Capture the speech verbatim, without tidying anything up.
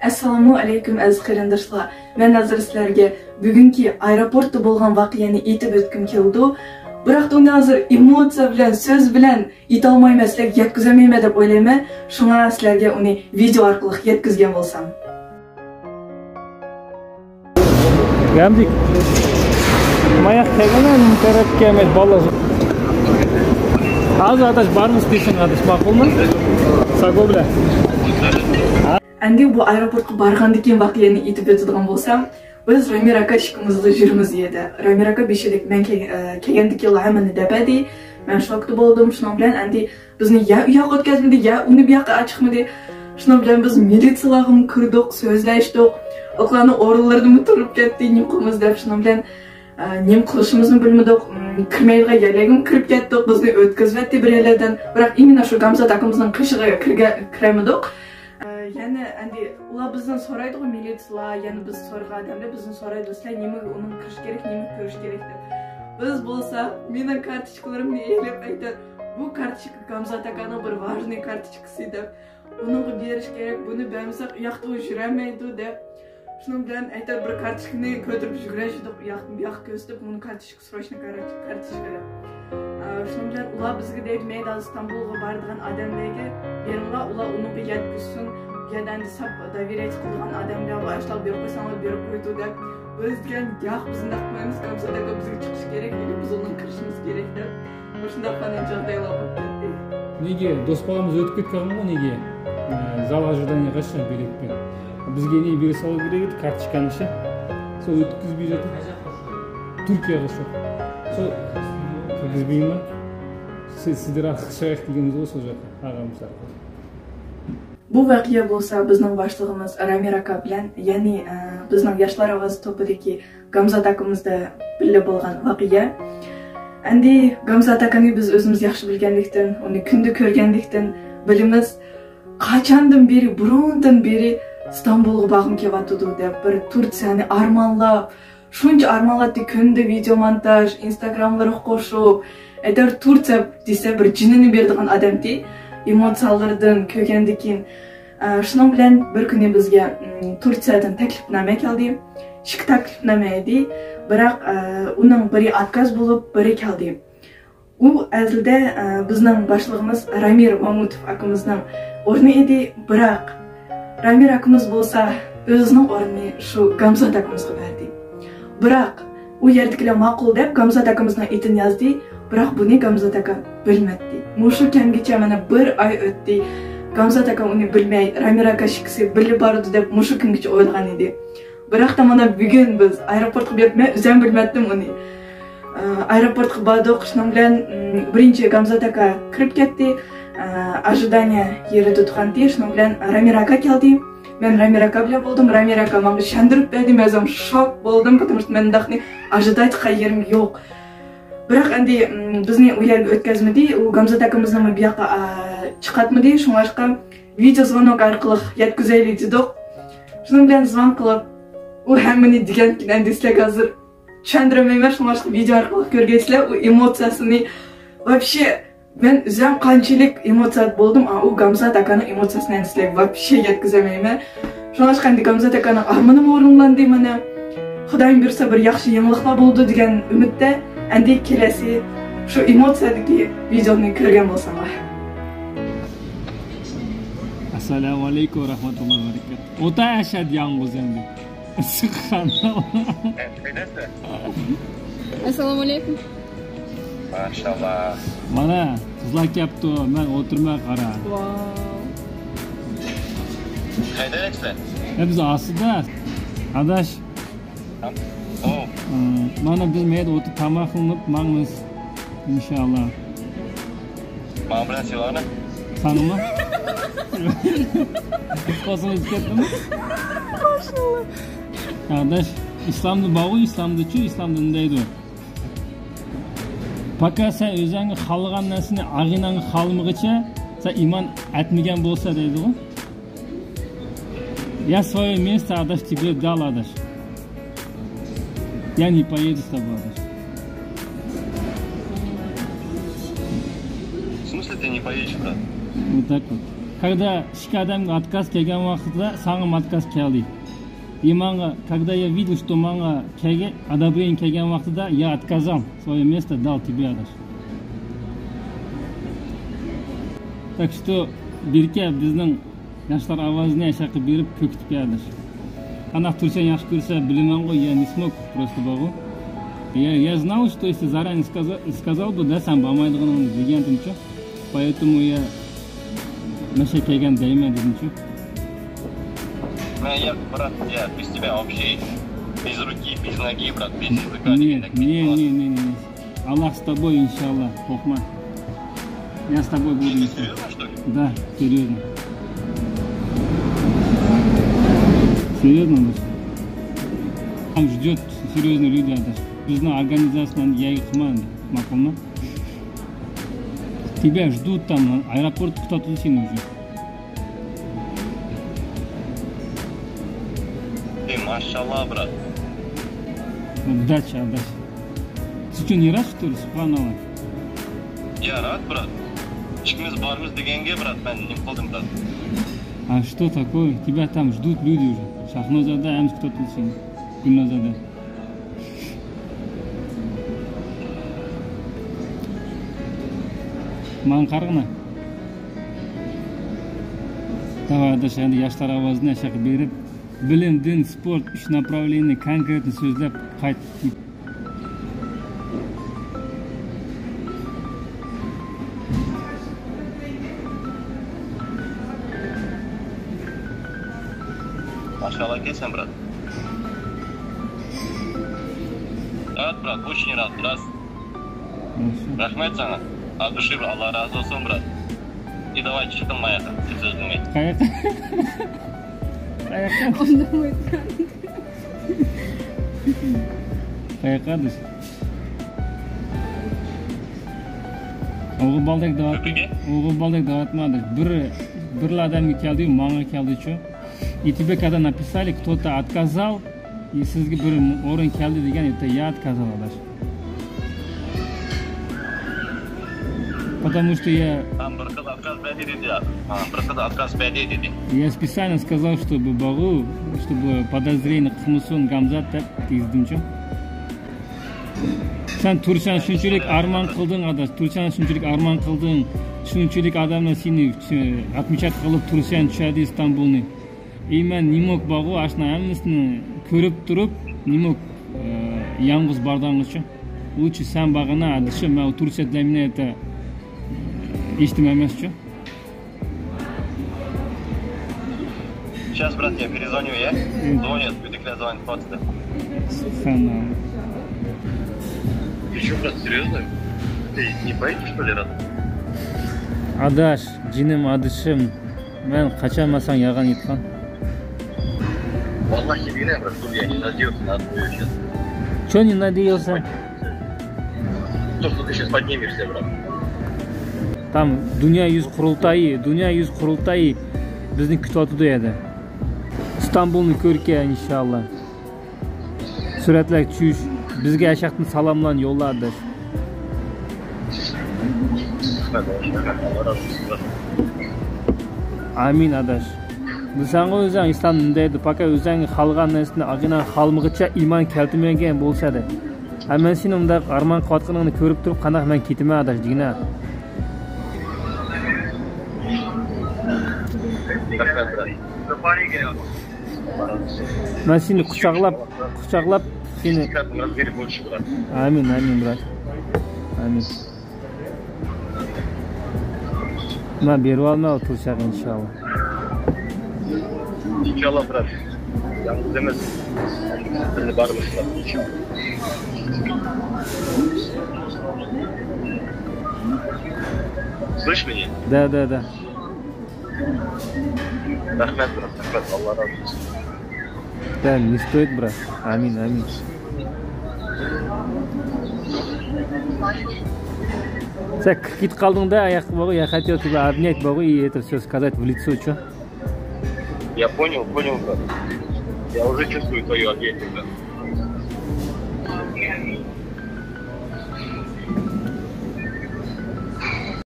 ئەسسالامۇ ئەلەيكۇم ئەزىز قېرىنداشلار. مەن ھازىر سىلەرگە بۈگۈنكى ئايروپورتتا بولغان ۋەقەنى ئېيتىپ ئۆتكۈم كېلىدۇ. بىراق ئۇنى ھازىر ئېموتسىيە بىلەن، سۆز بىلەن ئېيتالمايمەن، سىلەرگە يەتكۈزەلمەيمەن دەپ ئويلايمەن. شۇڭا سىلەرگە ئۇنى ۋىدېئو ئارقىلىق يەتكۈزگەن بولسام. Geldik. Mayak kelgene taraf gelmedi, vallahi. Az adaş var mı istiyorsun kardeş, makul mu? Sagoble. ئەمدى بۇ ئايروپورتقا بارغاندىن كېيىن ۋەقەنى ئېيتىپ ئۆتىدىغان بولسام، بىز رامىر ئاكا ئىككىمىزلا يۈرىمىز يەردە. رامىر ئاكا بېشىدىكى مەن كەل-، ئە، كەلگەندىكىن ھەممىنى دەپ بەردى. مەن شوكتا بولدۇم. شۇنىڭ بىلەن ئەمدى بىزنى يا ئۇ ياققا ئۆتكۈزمىدى، يا ئۇنى بۇ ياققا ئاچىقمىدى. شۇنىڭ بىلەن بىز مىلىتسىيەلەرگىمۇ كىردۇق، سۆزلەشتۇق. ئۇلارنىڭ ئورۇنلىرىدىمۇ تۇرۇپ كەتتى، نېمە قىلىمىز دەپ. شۇنىڭ بىلەن، ئە، نېمە قىلىشىمىزنى بىلمىدۇق. ئىم، كىرمەيدىغان يەرلەرگىمۇ كىرىپ كەتتۇك، بىزنى ئۆتكۈزۈۋەتتى بىر يەرلەردىن. بىراق ئىمىنە شۇ گامزات ئاكىمىزنىڭ قېشىغا كىرگە-، كىرەلمىدۇق. ئە، يەنە ئەمدى ئۇلار بىزدىن سورايدىغۇ، مىلىتسىيەلەر، يەنە بىز سورىغان ئادەملەر بىزدىن سورايدۇ، سىلەر نېمىگە ئۇنىڭغا كىرىش كېرەك، نېمىگە كىرىش كېرەك دەپ. بىز بولسا مېنىڭ كارتىچكىلىرىمنى ئېلىپ ئېيتىپ، بۇ كارتىچكا گامزات ئاكانىڭ بىر ۋاژنىي كارتىچكىسى دەپ، ئۇنىڭغا بېرىش كېرەك، بۇنى بەرمىسەك ئۇ ياقتا ئۇ يۈرەلمەيدۇ دەپ. شۇنىڭ بىلەن ئەيتەر بىر كارتىچكىنى كۆتۈرۈپ يۈگۈرۈشىدۇق، ئۇ ياقتىن بۇ ياققا كۆرسىتىپ، بۇنى كارتىچكا سروشنىي كارتىچكا دەپ. ئە، شۇنىڭ بىلەن ئۇلار بىزگە دەيدۇ، مەيلى ھازىر ئىستانبۇلغا بارىدىغان ئادەملەرگە بېرىڭلار، ئۇلار ئۇنىڭغا يەتكۈزسۇن، بۇ يەردە ئەمدى ساپ доверять قىلىدىغان ئادەملەر بار، ئاشۇلارغا بېرىپ قويساڭلار بېرىپ قويىدۇ دەپ. بىز دېگەن، ياق، بىز ئۇنداق قىلمايمىز، گامزات ئاكا بىزگە چىقىشى كېرەك، يەنى بىز ئۇنىڭغا كىرىشىمىز كېرەك دەپ، مۇشۇنداق قانداق جاغدايلار بولۇپ كەتتى. Неге? Дос баламыз өтіп кеткен ғой неге? Ә, зал ожидания қашан билетпен. Бізге не бере салу керек еді, карточканы ше? Сол өткізбей жатыр. Түркияға сол. Сол кіргізбей ма? Сіз, сіздер арқылы шығайық дегеніміз ғой сол жаққа. Ағамыз арқылы. بۇ ۋەقەدە بولسا بىزنىڭ باشلىقىمىز رامىر ئاكا بىلەن، يەنى، ئە، بىزنىڭ ياشلار ئاۋازى توپىدىكى گامزات ئاكىمىزدا بىللە بولغان ۋەقە. ئەمدى گامزات ئاكىنى بىز ئۆزىمىز ياخشى بىلگەنلىكتىن، ئۇنى كۈندە كۆرگەنلىكتىن بىلىمىز. قاچاندىن بېرى، بۇرۇندىن بېرى ئىستانبۇلغا بارغۇم كېلىۋاتىدۇ دەپ بىر تۇرسىيەنى ئارمانلاپ، شۇنچە ئارمانلاپ كۈندە ۋىدېئو مونتاژ، ئىنستاگراملىرىغا قوشۇپ، ئەتەر تۇرسىيە دېسە بىر جېنىنى بېرىدىغان ئادەمتى، ئېموتسىيەلىرىدىن كۆرگەندىكىن. ئە، شۇنىڭ بىلەن بىر كۈنى بىزگە، ئىم، تۇرسىيەدىن تەكلىپنامە كەلدى. ئىككى تەكلىپنامە ئىدى، بىراق، ئە، ئۇنىڭ بىرى ئاتكاز بولۇپ، بىرى كەلدى. ئۇ ئەزلىدە، ئە، بىزنىڭ باشلىقىمىز رامىر مامۇتوف ئاكىمىزنىڭ ئورنى ئىدى، بىراق رامىر ئاكىمىز بولسا ئۆزىنىڭ ئورنىنى شۇ گامزات ئاكىمىزغا بەردى. بىراق ئۇ يەردىكىلەر ماقۇل دەپ گامزات ئاكىمىزنىڭ ئېتىنى يازدى، بىراق بۇنى گامزات ئاكا بىلمەپتى. مۇشۇ كەمگىچە مانا بىر ئاي ئۆتتى. گامزات ئاكا ئۇنى بىلمەي، رامىر ئاكا ئىككىسى بىللە بارىدۇ دەپ مۇشۇ كۈنگىچە ئويلىغان ئىدى. بىراق تا مانا بۈگۈن بىز ئايروپورتقا بېرىپ، مەن ئۆزۈم بىلمەپتىم ئۇنى. ئە، ئايروپورتقا باردۇق، شۇنىڭ بىلەن، ئىم، بىرىنچى گامزات ئاكا كىرىپ كەتتى. ئە، ئاژدانىيە يېرىدە تۇرغانتى، شۇنىڭ بىلەن رامىر ئاكا كەلدى. مەن رامىر ئاكا بىلەن بولدۇم، رامىر ئاكا ماڭا چۈشەندۈرۈپ بەردى، مەن ئۆزۈم شوك بولدۇم، потому что مەن ئۇنداقنى ئاژدايدىغان يېرىم يوق. بىراق ئەمدى، ئىم، بىزنى ئۇ يەرگە ئۆتكۈزمىدى، ئۇ گامزات ئاكىمىزنىمۇ بۇ ياققا، ئە، چىقارتمىدى، شۇڭلاشقا ۋىدېو زۋونوك ئارقىلىق يەتكۈزەيلى دېدۇق. شۇنىڭ بىلەن زۋان قىلىپ، ئۇ ھەممىنى دېگەنكىن، ئەمدى سىلەرگە ھازىر چۈشەندۈرەلمەيمەن، شۇڭلاشقا ۋىدېئو ئارقىلىق كۆرگەيسىلەر، ئۇ ئېموتسىيەسىنى. ۋاپشې، مەن ئۆزۈم قانچىلىك ئېموتسىيە بولدۇم، ئا، ئۇ گامزات ئاكانىڭ ئېموتسىيەسىنى ئەمدى سىلەرگە ۋاپشې يەتكۈزەلمەيمەن. شۇڭلاشقا ئەمدى گامزات ئاكانىڭ ئارمىنىمۇ ئورۇنلاندى مانا. خۇدايىم بۇيرۇسا بىر ياخشى يېڭىلىقلار بولىدۇ دېگەن ئۈمىدتە، ئەمدى كېلەسى شۇ ئېموتسىيەدىكى ۋىدېونى كۆرگەن بولساڭلار. ئەسسالامۇ ئەلەيكۇم ۋە رەھمەتۇللاھى ۋە بەرىكاتۇھ. ئوتا ئەشەد يالغۇز ئەمدى. ئىسسىقخانا. ئەسسالامۇ ئەلەيكۇم. ماشاللا. مانا، قىزلار كەپتۇ، مەن ئولتۇرماي قارا. ۋاو. قەيدە ئەكسىلەر؟ ھە، بىز ئاستىدا. ئاداش. ھە؟ ئو. ئى، مانا بىز مەيدە ئولتۇرۇپ تاماق قىلىپ ماڭىمىز. ئىنشاللا. ماڭا بىلەن سىلارنى؟ ساڭىمۇ؟ قوزغىلىپ كەتتىمۇ؟ ماشاللا. ئاداش، ئىسلامدا بارغۇ، ئىسلامدىچۇ، ئىسلامدا نېمە دەيدۇ؟ پاكا سەن ئۆزۈڭگە خالىغان نەرسىنى ئاغىنەڭگە خالىمىغىچە سەن ئىمان ئەتمىگەن بولسا دەيدىغۇ. Я своё место, адаш, тебе дал, адаш. Я не поеду с тобой, адаш. В смысле ты не поедешь, брат? Вот так вот. Когда ئىككى ئادەمگە ئاتكاز كەلگەن ۋاقىتتا ساڭىمۇ ئاتكاز كەلدى. И ماڭا، когда я видел, что ماڭا كەلگەن، одобрение كەلگەن ۋاقتىدا я отказал, свое место дал тебе, ئاداش. Так что بىركە بىزنىڭ ياشلار ئاۋازىنى ئاشاققا بېرىپ كۆكۈتۈپ يەرلەش. قانداق تۇرسەن ياخشى كۆرسە بىلىمەنغۇ، я не смог просто بارغۇ. Я, я знал, что если заранее сказал, сказал бы, да, سەن بارمايدىغىنىڭنى بىلگەنتىمچۇ. Поэтому я مەشە كەلگەن دەيمەن دېدىمچۇ. Мә, я, брат, я без тебя вообще без руки, без ноги, брат, без языка. Не, не, не, не, не. Аллах с тобой, иншалла, қорқма. Я с тобой буду, иншалла. Серьёзно, что ли? Да, серьёзно. Серьёзно, Аллах. Там ждёт серьёзные люди, Аллах. Бизни организацияны яйы қылма, мақулмы? Тебя ждут там, аэропорт күтіп отыр сені уже. Эй, машалла, брат. Удачи, удачи. Ты что, не рад, что ли, субханалла? Я рад, брат. Ишкimiz бармыз дегенге, брат, мен не қылдым, брат? А что такое? Тебя там ждут люди уже. Шахнозада әміс күтіп отыр сені. Гүлназада. Маң қарғына. Давай, Ардаш, енді яштар авазына шақырып беріп, білім, дін, спорт, үш направление конкретно сөзлеп қайт. Машалла, келсем, брат. Рад, брат, очень рад, брат. Рахмет саған. От души, Алла разы болсын, брат. И давай, чыктың маяққа, сен сөз білмей. Қаяққа? Қаяққа? Онда ма айтқан? Қаяққа десе? Оғы балдек дават. Көпеге? Оғы балдек дават ма десе? Бір, бір адамға келді, маңа келді, чо? И тебе когда написали, кто-то отказал, и сізге бір орын келді деген, это я отказал, Ардаш. Потому что я... Там бір қыз отказ берді деді. А, бір қыз отказ берді деді. Я специально сказал, чтобы бағу, чтобы подозрение қылмысын гамзат деп тигіздім, чо. Сен турсаң шунчалык арман қылдың, Ардаш, турсаң шунчалык арман қылдың, шунчалык адамлар сені, э, отмечать қылып турсаң, түшеді Стамбулны. И мен не мог бағу, ашына әмісін көріп тұрып, не мог, э, яңғыз бардан ғычы. Лучше сән бағына, Ардашым, мен Турция для меня это, э, ештеме емес, чо. Сейчас, брат, я перезвоню, я? М. Звонят, люди звонят, просто. Субханалла. Ты чё, брат, серьёзно? Ты не поедешь, что ли, рядом? Ардаш, джиним, Ардашым, мен қачан ма саң яған айтқан? Валлахи, блин, брат, я не надеялся на твоё сейчас. Чё не надеялся? То, что ты сейчас поднимешься, брат. Там дунья юз қурылтайы, дунья юз қурылтайы бізні күтіп отыр еді. Стамбулны көрке, иншалла. Суретлер түш, бізге әшәқтің саламларын йолла, Ардаш. Амин, Ардаш. Бу саңа өзің ислам мындайды, пока өзің қалған нәрсені ағынан қалмығыча иман келтірмеген болса да. А мен сені мында арман қылып атқаныңды көріп тұрып, қандақ мен кетеме, Ардаш, дегені. Мен сені құшағлап, құшағлап сені. Амин, амин, брат. Амин. Мына беріп алма ол турсақ, иншалла. Иншалла, брат. Яңғыз емес. Сізді бармыз, брат. Иншалла. Слышь меня? Да, да, да. Рахмет, брат, рахмет, Алла разы болсын. Да, не стоит, брат. Амин, амин. Сен кит қалдың да, аяқ болу, я хотел тебя обнять, могу и это все сказать в лицо, чё? Я понял, понял, брат. Я уже чувствую твоё объятие, брат.